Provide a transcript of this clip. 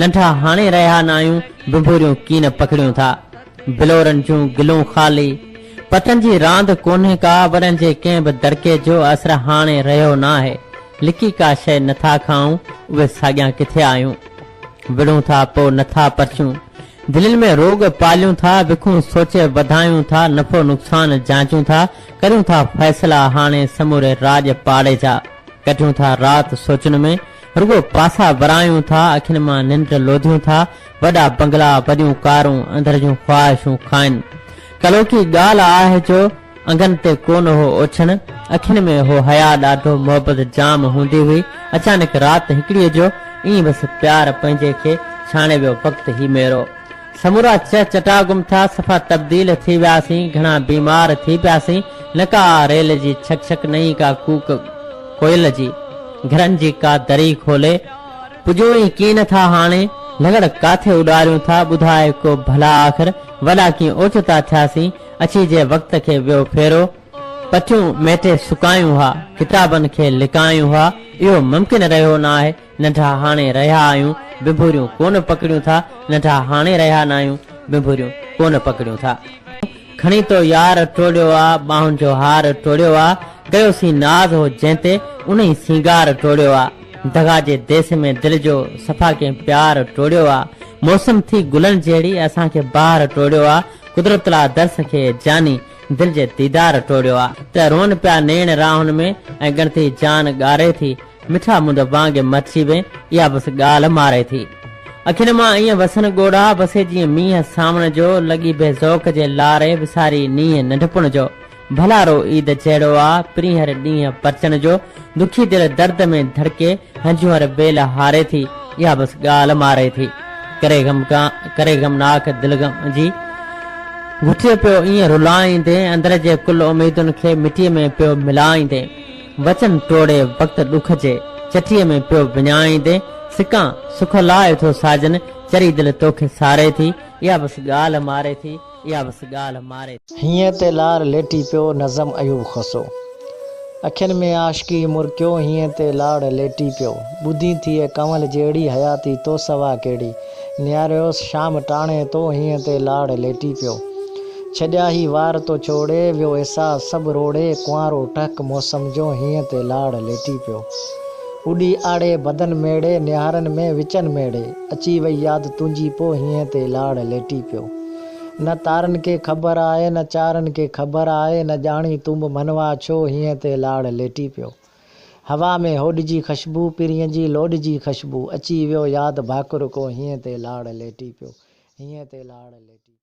ننڍا هاڻي رهيا ناهيون، ڀنڀوريون ڪين پکڙيون ٿا. بلورن جون گلون خالي، پتن جي راند ڪونهي ڪا، وڏن جي ڪنهن به دڙڪي جو اثر هاڻي رهيو ناهي. لڪي ڪا شيء نٿا کائون، اهي ساڳيان ڪٿي آهيون. وڙهون ٿا پوء نٿا پرچون. دلين ۾ روڳ پاليون ٿا، وکون سوچي وڌايون ٿا، نفعو نقصان جانچون ٿا، ڪريون ٿا فيصلا هاڻي سموري راڄ پاڙي جا. ڪڍيون ٿا رات سوچن ۾، رڳو پاسا ورايون ٿا، اکين مان ننڊ لوڌيون ٿا، وڏا بنگلا، وڏيون ڪارون، اندر جون خواهشون کائن. ڪلهوڪي ڳالهه آهي جو انگن تي ڪونه هو اوڇڻ، اکين ۾ هو حياء ڏاڍو، محبت جام هوندي هئي، اچانڪ رات هڪڙيء جو ائين بس پيار پنهنجي کي ڇاڻي ويو وقت هي ميرو. سمورا چه چٽا گم ٿيا، صفا تبديل ٿي وياسين، گهڻا بيمار ٿي پياسين، نه ڪا آ ريل جي ڇڪ ڇڪ نه ئي ڪا ڪوڪ ڪوئل جي، گهرن جي ڪا دري کولي، پڄون ئي ڪين ٿا هاڻي، لغڙ ڪاٿي اڏاريون ٿا، ٻڌاء ڪو ڀلا آخر، وڏا ڪيئن اوچتا ٿياسين، اچي جي وقت کي ويو ڦيرو، پٽيون ميٽي سڪايون ها، ڪتابن کي لڪايون ها، اهو ممڪن رهيو ناهي، ننڍا هاڻي رهيا آهيون، ڀنڀوريون ڪونه پڪڙيون ٿا، ننڍا هاڻي رهيا ناهيون، ڀنڀوريون ڪونه پڪڙيون ٿا. کڻي تو يار ٽوڙيو آ، ٻانهن جو هار ٽوڙيو آ، ڪيوسين ناز هو جنهن تي، انهي سينگار ٽوڙيو آ. دغا جي ديس ۾ دل جو صفا ڪنهن پيار ٽوڙيو آ. موسم ٿي گلن جهڙي، اسان کي بهار ٽوڙيو آ. قدرت لا درس کي جاني، دل جي ديدار ٽوڙيو آ. ته روئن پيا نيڻ راهن ۾، ۽ ڳڻتي جان ڳاري ٿي. مٺا مند وانگي مرچي وين، اها بس ڳالهه ماري ٿي. اکين مان ائين وسن ڳوڙها، وسي جيئن مينهن سانوڻ جو، لڳي بي ذوق جي لاري، وساري نينهن ننڍپڻ جو. ڀلارو عيد جهڙو آ، پرين هر ڏينهن پرچڻ جو، دکي دل درد ۾ ڌڙڪي، هنجون هر ويل هاري ٿي، اها بس ڳالهه ماري ٿي. ڪري ڪري غمناڪ دل غم جي، گهٽي پيو ائين رلائيندين، اندر جي ڪل اميدن کي، مٽيء ۾ پيو ملائيندين. وچن ٽوڙي وقت ڏک جي چٺيء ۾ پيو وڃائيندين، سڪان سک لاء ٿو ساجن، چري دل توکي ساري ٿي، اها بس ڳالهه ماري ٿي، اها بس ڳالهه ماري ٿي. هينئين تي لار ليٽي پيو، نظم ايوب کوسو. اکين ۾ عاشقي مرڪيو، هينئين تي لاڙ ليٽي پيو. ٻڌين ٿئي ڪنول جهڙي، حياتي تو سوا ڪهڙي. نهاريوس شام ٽاڻي تو، هينئين تي لاڙ ليٽي پيو. ڇڏيا هي وار تو ڇوڙي، ويو احساس سڀ روڙي، ڪنوارو ٽهڪ موسم جو، هينئين تي لاڙ ليٽي پيو. اڏي آڙي بدن ميڙي، نهارن ۾ وچن ميڙي، اچي وئي ياد تنهنجي پو، هينئين تي لاڙ ليٽي پيو. نه تارن کي خبر آهي، نه چارن کي خبر آهي، نه ڄاڻي تون به منوا ڇو، هينئين تي لاڙ ليٽي پيو. هوا ۾ هوڏ جي خشبو، پرينء جي لوڏ جي خشبو، اچي ويو ياد ڀاڪر ڪو، هينئين تي لاڙ ليٽي پيو، هينئين تي لاڙ ليٽي پيو.